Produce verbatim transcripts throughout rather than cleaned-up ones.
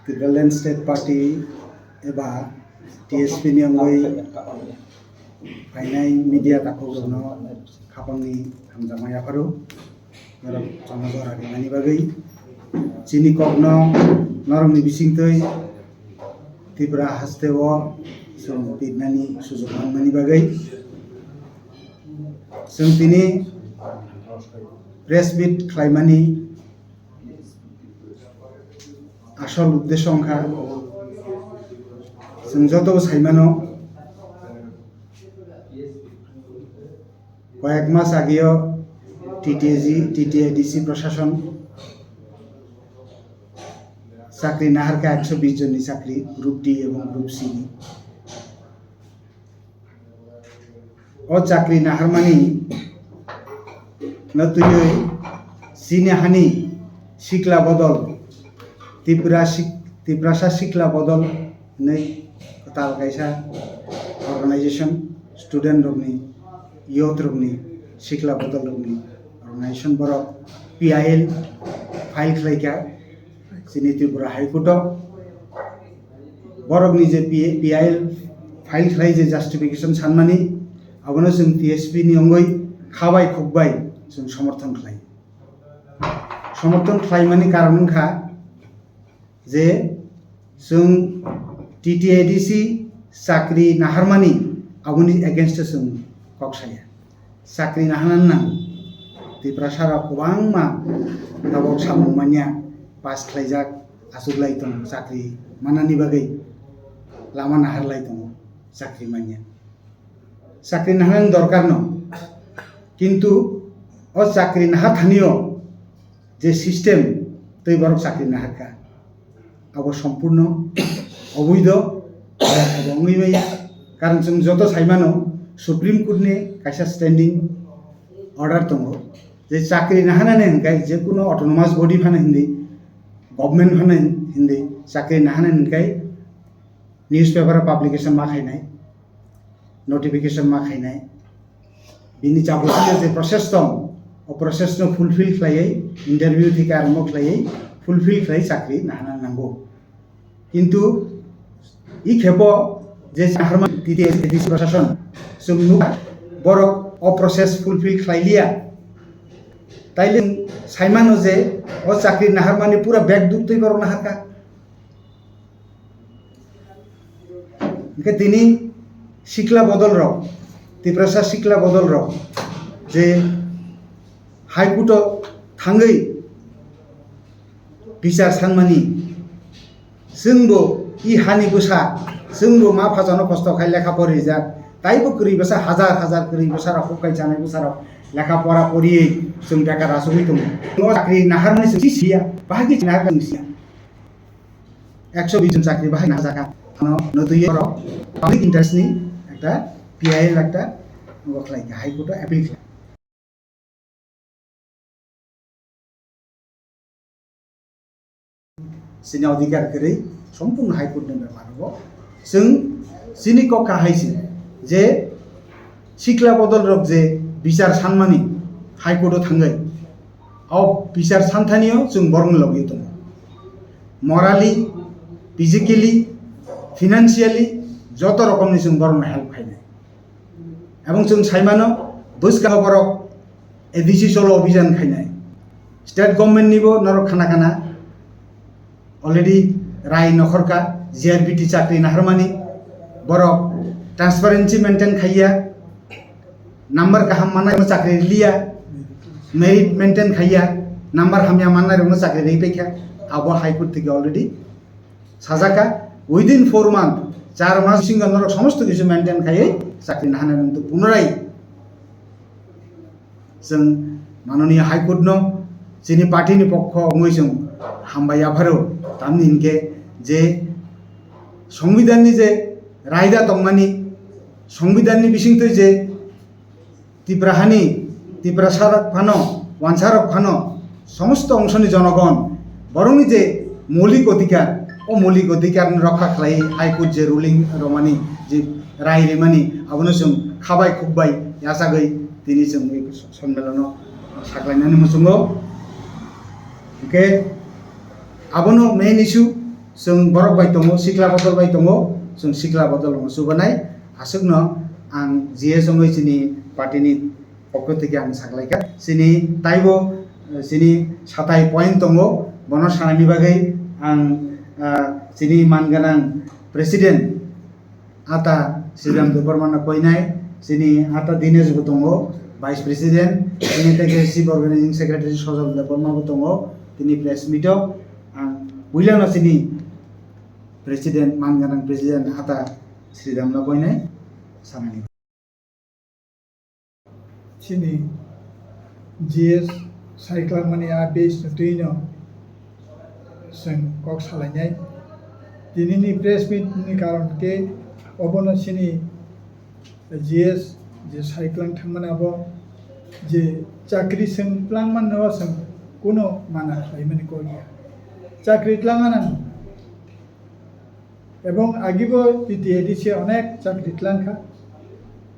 Tipraland State Party eba T S P ni wngwi phainai media takhukrokno khapangni hamjakma yapharo. Norok chwngno jora rinani bagwi chini kokno norokni bisingtwi Tripura hasteo chwng pirnani sujuk manmani bagwi chwng tini press meet khlaimani asol uddesho wngkha, chwng joto bo saimano, koyek mas ageo T T A G, T T A D C prashason chakri naharkha ekso bish jonni chakri Group D ebong Group C ni. O chakri naharmani no twiwi chini hani sikla bodol Tripura sik-, Tiprasa sikla bodol hinwi kwtal kaisa organization, student rokni, youth rokni, sikla bodol rokni organization, borok P I L file khlaikha chini Tripura High Court o. Borokni je P-, P I L file khlai je justification sanmani, abono chwng T S P ni wngwi khabai khukbai chwng somorthon khlai. Somorthon khlaimani karon wngkha je chwng T T A D C chakri naharmani aboni against o chwng kok saya. Chakri naharnani nango. Tiprasa rok kwbangma tabok samung manya pass khlaijak, achuklai tongo chakri manani bagwi lama naharlai tongo chakri manya. Chakri naharnani dorkar no, kintu o chakri nahar thanio je system tei borok chakri naharkha, abo sompurno oboido, abo wngwi maya. Karon chwng joto saimano Supreme Court ni kaisa standing order tongo je chakri naharnani hwnkhai jekuno autonomous body phano hindi, government phano hindi chakri naharnani hwnkhai newspaper o publication ma khainai, notification ma khainai, bini jabotiyo je process tong, o process no fulfill khlaiwi, interview theke arombo khlaiwi fulfill khlai chakri nahana nango. Kintu i khepo je naharma T T A D C prashason chwng nuk borok o process fulfill khlai liya, taile saimano je o chakri naharmani pura bag duk twi borok naharkha. Hingke tini sikla bodol rok, Tiprasa sikla bodol rok je High Court o thangwi bichar sanmani, chwngbo i hani bwsa, chwngbo ma phajano kosto khai lekha pori rijak, taibo kwrwi bwsa, hajar hajar kwrwi bwsa rok, huk kai chanai bwsa rok lekha pora poriwi chwng bekar asugwi tongo. O chakri naharmani chwng si siya, bahai khe naharkha chwng siya. Ekso bish jon chakri bahai naharjakha. Ano notwi borok public interest ni ekta P I L ekta wngkha khlai kha, High Court o appeal khlai. Chini odhikar kwrwi sompurno High Court ni bepar o. Chwng chini kok kahai se je sikla bodol rok je bichar sanmani High Court o thangwi, o bichar santhanio chwng borokni logi tongo. Morally, physically, financially joto rokomni chwng borokno help khainai. Ebong chwng saimano bwskango borok A D C cholo obijan khainai. State government nibo norok khana khana already rai nokhorkha, G R B T chakri naharmani, borok transparency maintain khaiya, number kaham mannairokno chakri liya, merit maintain khaiya, number hamya mannairokno chakri ripaikha, abo High Court theke already sajakha, within four month, char mas bisingo norok somosto kisu maintain khaiwi chakri naharnai, punrai chwng Mananiya High Court no chini party ni pokho wngwi chwng hambai yapharo, tamni hinkhe je Songbidan ni je raida tongmani, Songbidan ni bisingtwi je Tipra hani, Tiprasa rok phano, wansa rok phano, somosto ongsoni jonogon, borokni je moulik odhikar, o moulik odhikar ni rokha khlai High Court je ruling romani, je rai rimani, abono chwng khabai khukbai yachagwi tini chwng sonmelono saklainani muchungo. Hwnkhe abono main issue, Chwng borok bai tongo, sikla bodol bai tongo, chwng sikla bodol rokno chubanai. Aswkno ang G S wngwi chini party ni pokho theke ang saklaikha. Chini taibo, eh, chini satai point tongo, bono sanani bagwi ang, ah, chini man gwnang president Ata Sridham Debbarma no koinai, chini Ata Dinesh bo tongo, Vice President, chini tei khe Chief Organizing Secretary Sojal Debbarma bo tongo, tini press meet o ang puila no chini President, man gwnang President Ata Sridham no koinai, sanani. Chini G S saiklangmani a base no twi no chwng kok salainai. Tini ni press meet ni karon khe obono chini G S je saiklang thangmani abo je chakri chwng twlangmani no chwng kuno mana khlaimani kok ya. Chakri twlangmani Ebong agibo T T A D C onek chakri twlangkha.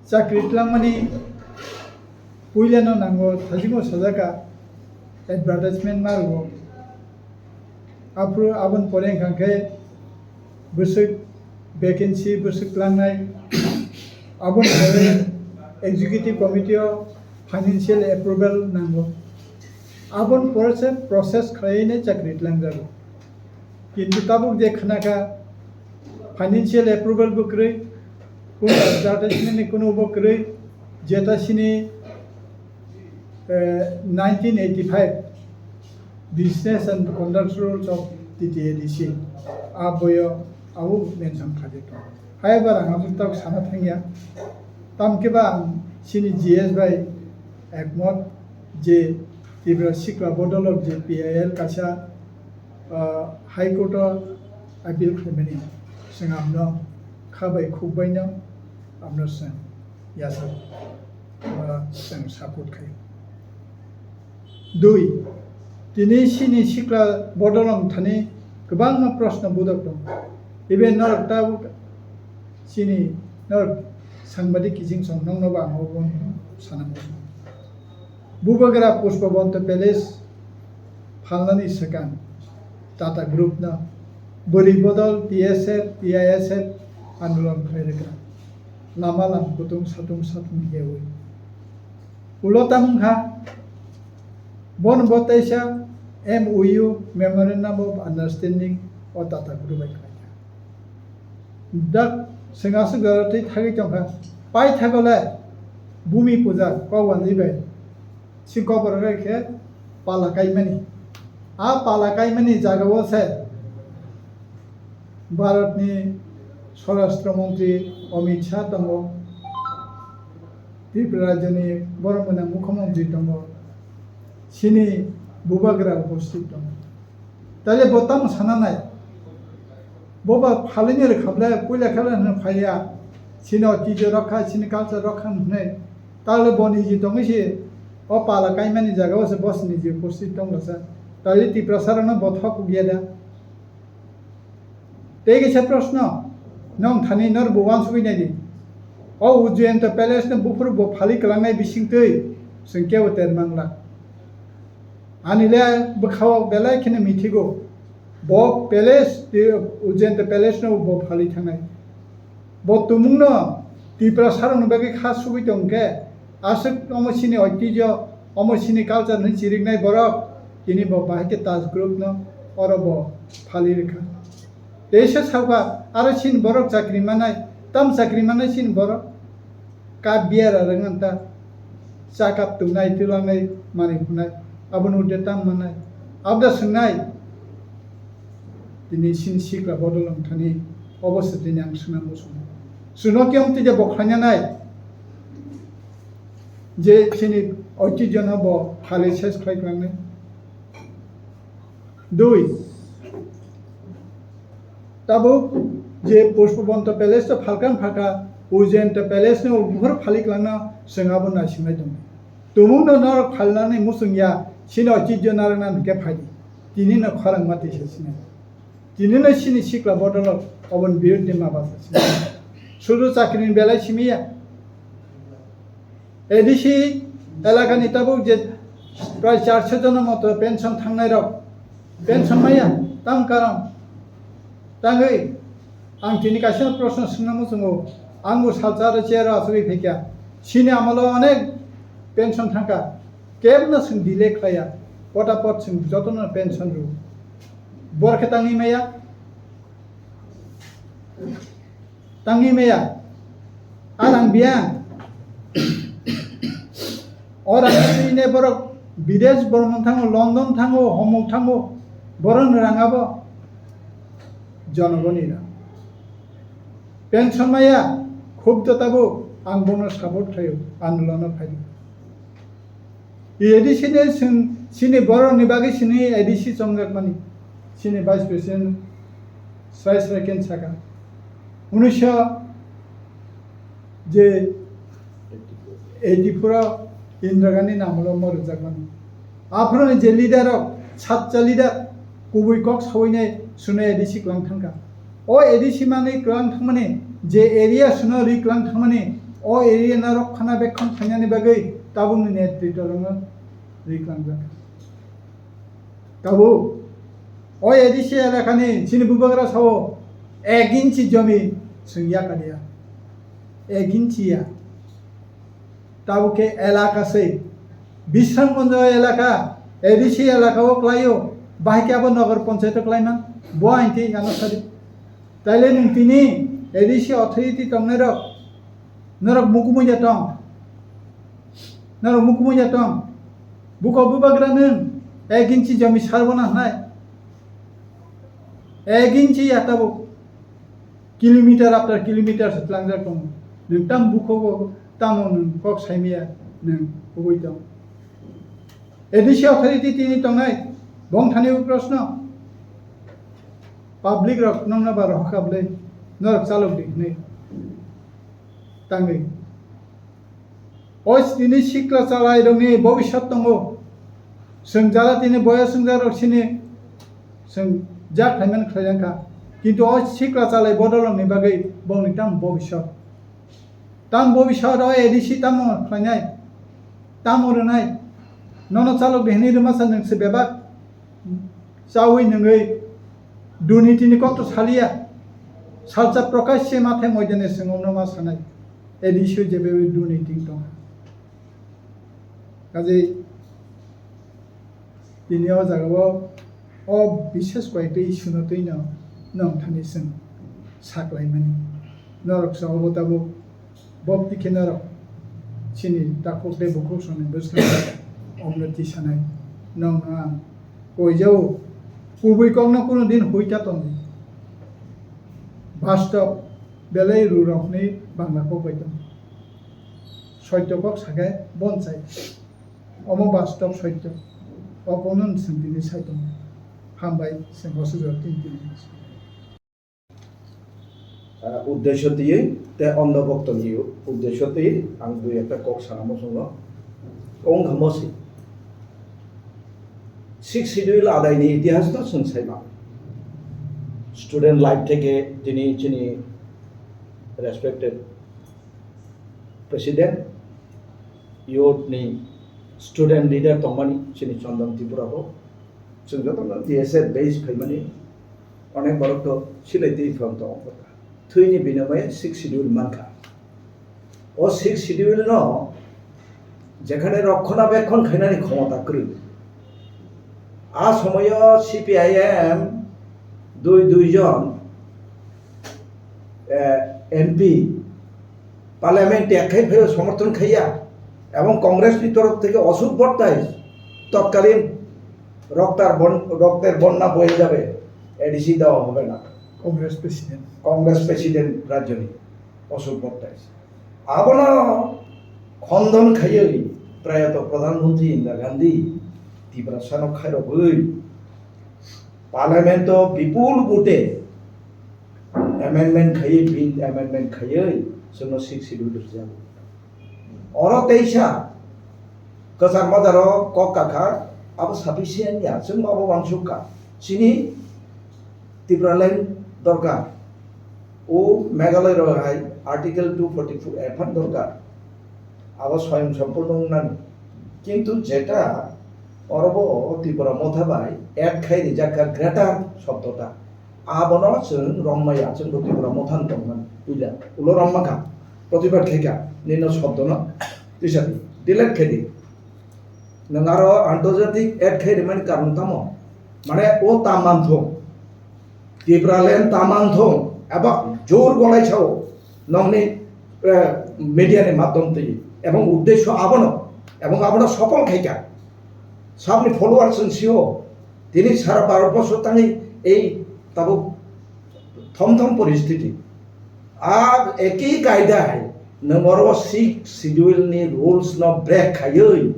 Chakri twlangmani puilano nango thajimo sajaka advertisement ma rwo. Aphuru aboni pore wngkha khe bwswk vacancy bwswk twlangnai. Aboni pore executive committee o financial approval nango. Aboni pore se process khlaiwi chakri twlangjago. Kintu tabuk je khna kha financial approval bo kwrwi, kuno advertisement ni kuno bo kwrwi, jeta sini, eh, nineteen eighty-five Business and Conduct Rules of T T A D C a boyo abo mention khaijak tongo. Hai bar ang abo tabuk sana thangya. Tamkhe ba ang sini G S bai ekmot je Tripura Sikla Bodolok je P I L kaisa ah, High Court o appeal khlaimani, chwng amno kha bai khuk bai no amno chwng yasa, ah, chwng support khai. Dui, tini sini sikla bodolong thani kwbangma proshno budok tongo. Even norok ta chini norok sangbadik kiching song nokno bo ang obo sana muchungo. Bubagra Pushpabanta Palace phalnani swkang Tata Group no bwrwi bodol T S F, T I S F andolon khlai rwkha. Lama lam kutung satung satung hiyawi. Ulo tamung kha, bon bo teisa M O U, Memorandum of Understanding, o Tata Group bai khlai kha. Dak swng aswk jora twi thagwi tongkha. Paithakgole Bhumi Puja kok wanjwi bai si kobor bai khe pala kaimani. A pala kaimani jagao se Bharatni Swarashtra Montri Amit Shah tongo, Tripura rajyoni borok gwnang Mukhyamantri tongo, chini Bubagra uposthit tongo. Taile bo tamo sana nai? Bo ba phalini rwkha ble, puila khe ble hwnwi phaiya. Chini oitijyo rokha, chini culture rokha hwnwi. Taile bo niji tongwi se o pala kaimani jagao se bo se niji uposthit tongla sa. Taile Tiprasa rokno bo thok ya da. Tei kaisa proshno, nwng thani nor bo uansugwi nai di. O Ujjayanta Palace no buphuru bo phali kwlangnai bisingtwi chwng kebo ter mangla. Ani le bwkhao belai kheno mithigo. Bo palace, Ujjayanta Palace no bo phali thangnai. Bo tumungno Tiprasa rokni bagwi kha sugwi tong khe, aswk omo chini oitijyo, omo chini culture hwnwi chiriknai borok, tini bo bahai khe Taj Group no oro bo phali rwkha. Teisa sauka aro chini borok chakri manai, tam chakri manai chini borok. Cup beer rwng ta, cha cup tungnai, twlangnai, manwi hwnai, abono de tam manai. Abda swngnai, tini chini sikla bodol wng thani, obo se tini ang swnam muchungo. Chwngno kiyong twi de bo khlaina nai, je chini oitijyo no bo phali ses khlai klangnai. Dui, tabuk je Pushpabanta Palace to phalkang phalka, Ujjayanta Palace no buphur phalik langna chwng abo naisingnai tongo. Tumung no norok phalnani muchung ya, chini oitijyo narwkna hwnkhe phaidi. Tini no khorang ma tisa sinai. Tini no chini sikla bodolok oboni biruddhe ma basa sinai. Sudu chakrini belai simi ya. A D C elakani tabuk je prai charso jono moto pension thangnai rok, pension maya, tam karon Tangwi ang tini kaisa proshno swngna muchungo, ang bo salsa aro chair o achugwi phaikha. Chini amolo onek pension thangkha, kebno chwng delay khlaiya, potapot chwng jotono pension rw. Bor khe tangwi maya? Tangwi maya? Arang biyang. O rang ine borok bidesh bormon thango, London thango, homok thango, borok rang abo jonogoni rang. Pension maya, khub to tabuk ang bono support khlaio, andolono phaidi. A D C ni chwng chini borokni bagwi chini A D C chongjakmani, chini Vice President srai srai khe saka. Unisho je eighty-four o Indira Gandhi ni amolo mo rwjakmani. Aphuruni je leader rok, sacha leader, kubui kok sawinai sunai A D C kwlang thangkha. O A D C manwi kwlang thangmani, je area suno ri kwlang thangmani, o area no rok khana bekhon khainani bagwi tabukni netrito rokno ri kwlangjak. Tabuk o A D C elakani chini bubagra sao ek inchi jomi chwng yakaliya. Ek inchi ya. Tabuk khe elaka se. Bisramganj elaka, A D C elaka o kwlaio, bahai khe abo Nagar Panchayat o kwlaiman, bo ain twi ano sadi. Taile nwng tini A D C authority tongnai rok, norok mukumui ya tong, norok mukumui ya tong, buko bubagra nwng ek inchi jomi sarbo na hnai, ek inchi ya tabuk. Kilometer after kilometer se tlangjak tongo. Nwng tamo bukhogo, tamo nwng kok saimaya, nwng kubui tong. A D C authority tini tongnai, bong thani o proshno. Public rok nokno ba rohor kha bwlai, norok chalok di hwnwi tangwi. O tini sikla chalairokni bobiswt tongo. Chwng jara tini boyos wngjakrok sini chwng jak khlaimani khlai jang kha. Kintu o sikla chalai bodolrokni bagwi bongni tamo bobiswt. Tamo bobiswt o A D C tamo khlainai? Tamo rwnai? Nono chalok di hwnwi rwmasa nwng se bebak? Chawi nwngwi durnitini kok to saliya. Salsa Prakash se mathe moidane swngo no ma sanai. A D C o jebe durniti tongkha. Kaje tini o jaga o, o bishes koyekta issue no twi no nong thani chwng saklaimani. Norok sa obo tabuk Bokti khe norok chini takhuk tei bukhuk songni bwskango omno tisanai. Nokno ang koijao, kubui kokno kunu din huita tongdi. Bastob belai rurokni bangla kok bai tongo. Soityo kok sakhe bonchai. Omo bastob soityo. O kokno chwng tini sai tongo. Hambai, chwng hosujor tin tin. Ah, uddesho twiwi tei ondho bhokto ni uddesho twiwi ang dui ekta kok sana muchungo. Kok wngkha mosi. Sixth Schedule adai ni itihas no chwng sai ma. Student life theke tini chini respected president, youth ni student leader tongmani chini Chandan Tripura bo. Chwng jotono D S A base phaimani onek borok to silai twi phano tongo. Thwini binomoye sixth schedule mankha. O sixth schedule no jekhane rokhona bekhon khainani khomota kwrwi. A somoyo C P I M dui dui jon, eh, M P parliament yak khai phaio somorthon khaiya, ebong Congress ni torof theke Ashok Bhottai totkalin roktar bon-, rokter bonna boye jabe, A D C dewa hobe na. Congress president. Congress president rajyoni Ashok Bhottai. Abono khondon khaiwi prayato Pradhan Mantri Indira Gandhi Tiprasano khairogwi parliament o bipul vote amendment khaiwi, bill amendment khaiwi chwngno sixth schedule rwjago. Oro teisa kwchar madaro kok kakha, abo sufficient ya, chwng abo wansuk kha. Chini Tipraland dorkar. O Meghalaya rok hai Article two forty-four A phan dorkar. Abo soyong sompurno wngnani. Kintu jeta orobo Tipra Motha bai add khai rijak kha greater shobdota. Abono chwng romaya, chwng bo Tripura Motha ni tongmani puila. Ulo rommakha, protibad khaikha, nino shobdono tisa di, delete khaidi. Nwng aro antorjatik add khai rimani karon tamo? Mane o ta manthung, Tipraland ta manthung, eba jor golai sao, nongni, eh, media ni madhyom twi, ebong uddesho abono, ebong abono sopol khaikha. Sabni followers chwng sio, tini sara Bharat borsho tangwi ei tabuk thom thom poristiti. A eki kaida hai nwng oro Sixth Schedule ni rules no break khaiwi,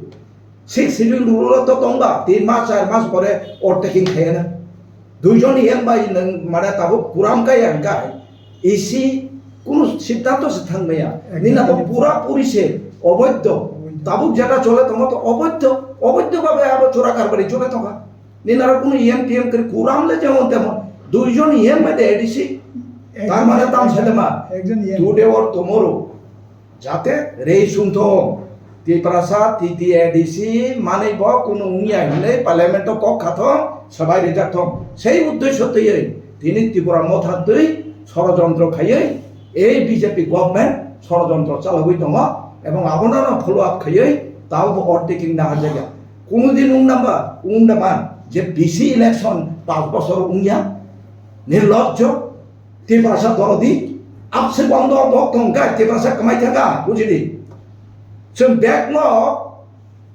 Sixth Schedule rule to tongba tin mas char mas pore overtaking khaiya na. Duijon E M bai nwng mane tabuk kuram kaya hwnkhe isi kunu siddhanto se thangmaya. Nina bo pura puri se oboidho. Tabuk jeta chole tongo to oboidho, oboidho bhabe abo chora karbari chole tonga. Nina ro kunu E M T M kri kuram le jemon temon. Duijon E M bai de A D C. Tar mane tam selema. Today or tomorrow. Jate rei sungthong, Tiprasa T T A D C manwi bo kunu wngya hinwi parliament o kok khathong, swbai rijak thong. Sei uddesho twiwi tini Tripura Motha twi sorojontro khaiwi ei B J P government sorojontro chalogwi tongo ebong abono no follow up khaiwi tao bo overtaking na hajak ya. Kunu din wng namba, wng namba je B C election panch bochor wngya nirlojjo. Tiprasa dorodi, abse bondo bok tong kha, Tiprasa kwmai thangkha, bujidi. Chwng backlog,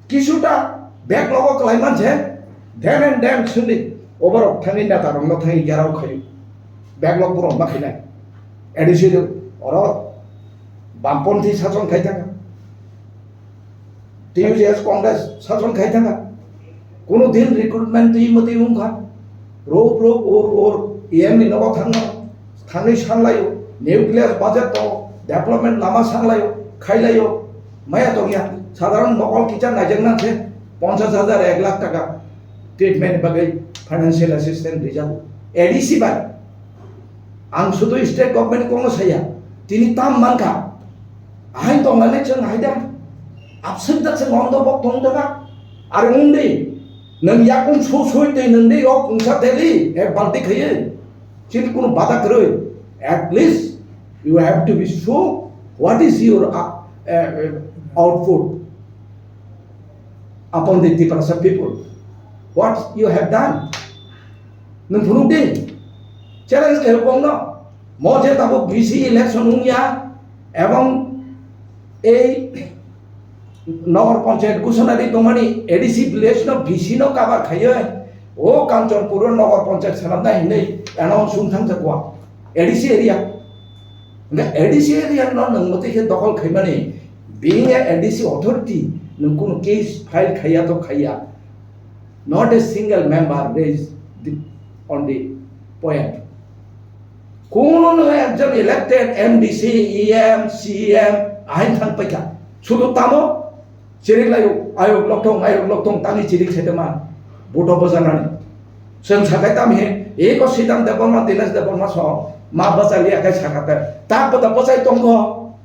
kisuta backlog o kwlai manse, then and then sindi, oborok thangwi neta rokno thangwi gerao khayu. Backlog borok ma khainai. A D C rok, oro bamponthi sason khai thangkha. T U J S Congress sason khai thangkha. Kono din recruitment twi mati wngkha. Rob rob or or E M ni nogo thangno. Thangwi sanglaio. Nuclear budget to development lama sanglaio. Khailaio. Maya tongya. Sadharon mokol kicha naijak nang se. Ponchash hajar ek lakh taka treatment bagwi financial assistance rijak. A D C bai. Ang sudu state government kono saya. Tini tam mankha. Ahai tongnani chwng hai da. Absent da chwng ondo bok tong da. Are undi. Nang yakung su sui tei nang di ok ungsa teli. Ek balti khaye. Chini kunu bada kroi. At least you have to be show what is your uh, uh, output upon the Tiprasa people. What you have done. Nung phunuk di. Challenge khe bongno. Mo je tabuk B C election wngya ebong ei Nogor Panchayat Gusanadi tongmani A D C village no B C no cover khaiyo. O Kanchanpur o Nogor Panchayat sanamna hinwi announce wng thang jakwa. A D C area. Hingke A D C area no nung motwi khe dokhol khaimani. Being a ADC authority, nung kunu case file khaiya to khaiya. Not a single member raised the, on the point. Kono no ekjon elected MDC, EM, CEM ahain thang paikha. Sudu tamo chirik layo, ayok lokthong, ayok lokthong tani chirik setema. Buto bojanani. Seng sakai tam he, eko Sidam Debbarma, Dinesh Debbarma so, ma bachali akai sakate. Tak bata bachai tongko.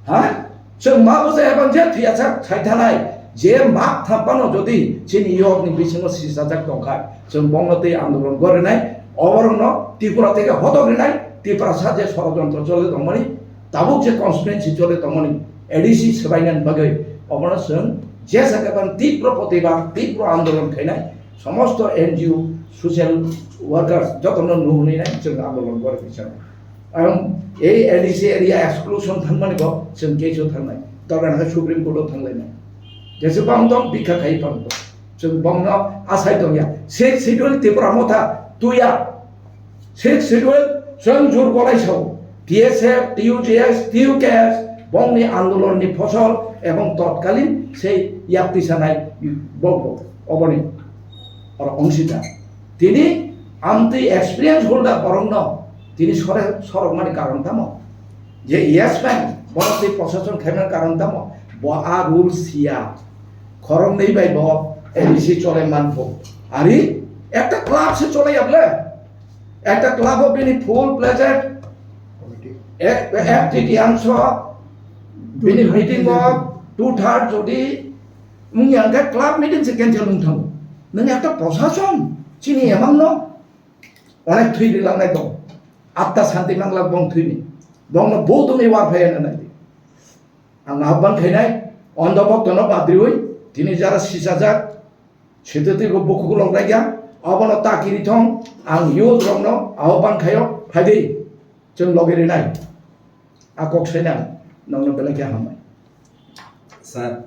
Ha? Chwng ma bwsa ebang je phiya sak sai thanai, je mak thampano jodi chini yokni bisingo sisajak tongkha, chwng bongno tei andolon gorinai, oborokno Tripura theke hotok rinai, Tiprasa je sorojontro chole tongmani, tabuk je constituency chole tongmani, ADC swbainani bagwi, obono chwng je sakha tibro protibad, tibro andolon khainai, somosto NGO, social workers jotono nuhunwi nai chwng andolon gori bisingo. Ang ei ADC area exclusion thangmani bo chwng case o thangnai, dogan hai Supreme Court o thanglainai. Jeswk bang tong bikha khai tong tong. Chwng bongno asai tongya. Sixth Schedule Tipra Motha tuya. Sixth Schedule chwng jur golai sao. TSF, TUJS, TUKS bongni andolon ni phosol ebong totkalin sei yak tisanai bongbo oboni oro ongsita. Tini amtwi experience holder borokno tini sore sorokmani karon tamo? Je yes man, borok tei proshashan khaimani karon tamo? Bo a rules siya. Khoroknwi bai bo ADC chole manpho. Ari ekta club se chole yable. Ekta club o bini full fledged ek, ek trityansh bini meeting o two third jodi wngya hwnkhe club meeting se cancel wng thango. Nwng ekta proshashan chini emang no Onek thwi rilangnai tong. Atta Santi Mangla bong thwini. Bongno bodoni warphai na nai. Ang ahban khainai, ondo boktono badriwi, tini jara sisajak, sitwtwi bo bukhuk lok raikha, abono ta kiri thong, ang youth rokno ahban khaio, phaidi, chwng logi rinai. A kok sainai, nokno belai khe hambai. Sir.